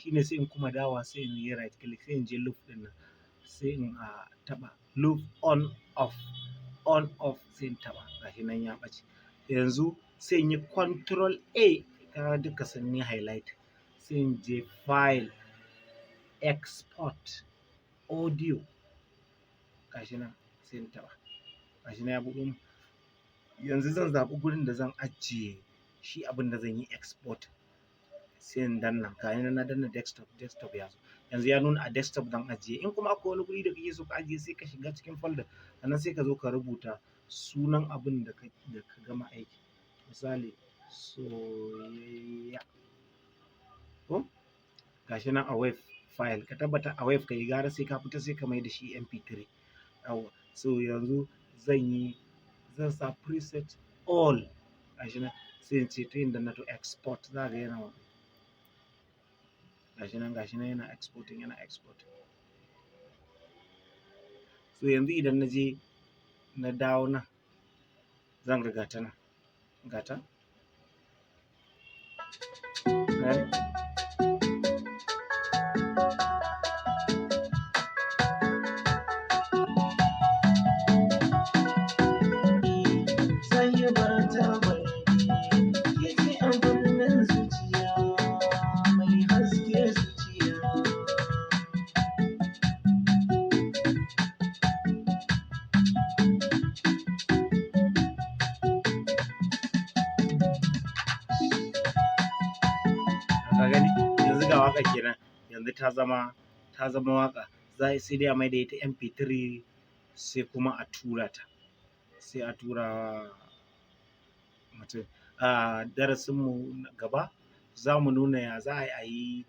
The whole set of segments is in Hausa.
Shine sai in kuma dawowa, sai in yi right click, sai in je loop ɗin nan, sai in taɓa loop on off, on off, sai in taɓa. Gashi nan ya ɓace. Yanzu sai in yi Control A, kaga duka sun yi highlight. Sai in je File, Export, Audio. Gashi nan, sai in taɓa. Gashi nan ya buɗo mun. Yanzu zan zaɓi gurin da zan ajiye shi abin da zan yi export, sai in danna. Ga nan na danna desktop, desktop ya zo. Yanzu ya nuna a desktop zan ajiye. In kuma akwai wani guri da kake so ka ajiye, sai ka shiga cikin folder, sannan sai ka zo ka rubuta sunan abin da ka gama aiki. Misali, soyayya ko. Gashi nan a WAV file. Ka tabbata a WAV ka yi, gara sai ka fita sai ka mai da shi MP3. Yawwa. So yanzu zan sa preset all. Gashi nan, sai in ce to in danna to export, za ga yana, gashi nan, gashi nan yana exporting, yana exporting. So yanzu idan na je na dawo nan, zan ga gata nan, gata. Gani? Sahiba ta bai ke ce a birnin zuciya mai haske zuciya. Ka gani, yanzu ga waƙa kenan. Yanzu ta zama waƙa. Za sai dai a maida ita MP3, sai kuma a tura ta, sai a tura mutum. A darasinmu na gaba za mu nuna ya za a yi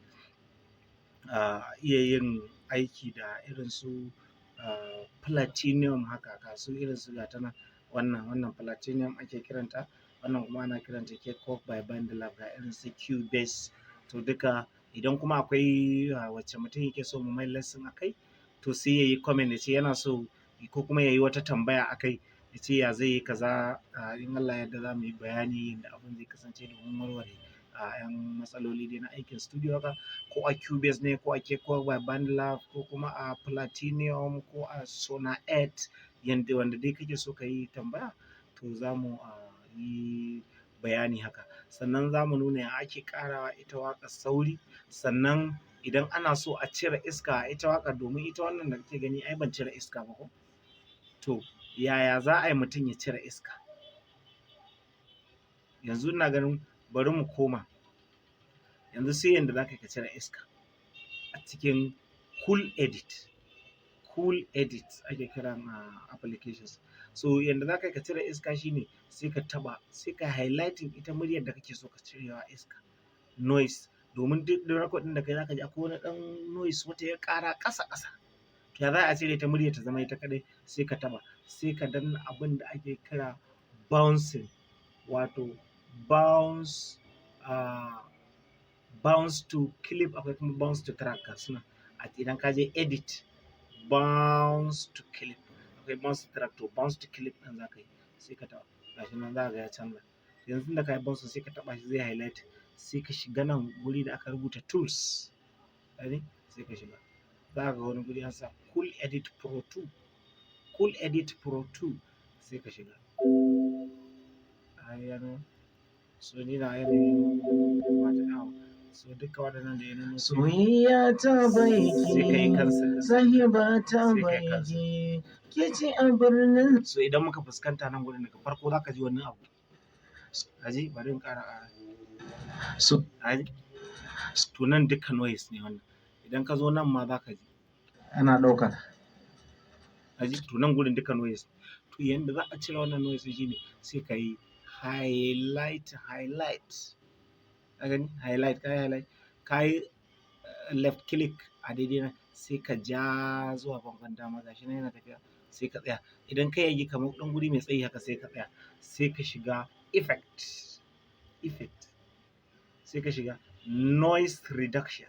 a iya yin aiki da irin su Platinum haka, ga su irin su gata nan. Wannan Platinum ake kiranta, wannan kuma ana kiranta Cakewalk by Bandlab, ga irin su Cubase. To duka idan kuma akwai wacce mutum yake so mu mai lesson akai, to sai ya yi comment ya ce yana so, ko kuma ya yi wata tambaya akai, ya ce ya zai yi kaza. In Allah ya yarda, za mu yi bayani yadda abin zai kasance domin warware 'yan matsaloli dai na aikin studio haka, ko a Cubase ne, ko a Cakewalk by Bandlab, ko kuma a Platinum, ko a Sonar 8, yanda wanda dai kake so ka yi tambaya, to za mu yi bayani haka. Sannan za mu nuna ya ake ƙarawa ita waƙar sauri. Sannan idan ana so a cire iska a ita waƙar, domin ita wannan da kake gani ai ban cire iska ba ko, to yaya za a yi mutum ya cire iska? Yanzu ina ganin bari mu koma. Yanzu sai yanda za ka yi ka cire iska a cikin Cool Edit. Cool Edit ake kiran applications. So yanda za ka yi ka cire iska shine sai ka taɓa, sai ka highlighting ita muryar da kake so ka cirewa iska, noise, domin duk record ɗin da kai, zaka ji akwai wani ɗan noise, wata ya ƙara ƙasa ƙasa. To ya za a cire ta, muryar ta zama ita kaɗai? Sai ka taɓa, sai ka danna abin da ake kira bouncing, wato bounce to clip. Akwai kuma bounce to track, ga su nan. Idan ka je Edit, bounce to clip, akwai bounce to track. To bounce to clip ɗin za ka yi, sai ka taɓa. Gashi nan, za ka ga ya canza. Yanzu da ka yi bounce, sai ka taɓa shi, zai highlight. Sai ka shiga nan guri da aka rubuta Tools, gani, sai ka shiga, za ka ga wani guri an sa Cool Edit Pro 2, Cool Edit Pro 2, sai ka shiga. Ai ya so ni na yanayin mata. So duka waɗannan da ya nuno, Soyayya ta sai ka yi baiki cancel ɗin. Sahiba ta Sai ka yi cancel. baiki ke ce a birnin So idan muka fuskanta nan gurin, daga farko za ka ji wani abu. Kaji, bari in ƙara ƙara. So Kaji, to nan duka noise ne wannan. Idan ka zo nan ma za ka ji ana ɗauka. Kaji, to nan gurin duka noise. To yanda za a cire wannan noise shine sai ka yi highlight, highlight, ka gani, highlight, ka yi highlight, ka yi left click a daidai nan, sai ka ja zuwa bangon dama. Gashi nan yana tafiya. Sai ka tsaya. Idan ka yagi kamar ɗan guri mai tsayi haka, sai ka tsaya, sai ka shiga Effect, Effect, sai ka shiga Noise Reduction.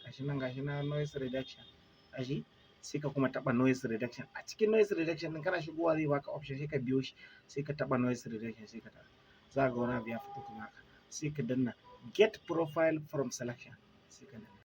Gashi nan, gashi nan, Noise Reduction, gashi. Sai ka kuma taɓa Noise Reduction. A cikin Noise Reduction ɗin, kana shigowa zai baka option, sai ka biyo shi, sai ka taɓa Noise Reduction. Sai ka taɓa, za ka ga wani abu ya fito kuma haka. Sai ka danna Get Profile from Selection, sai ka danna.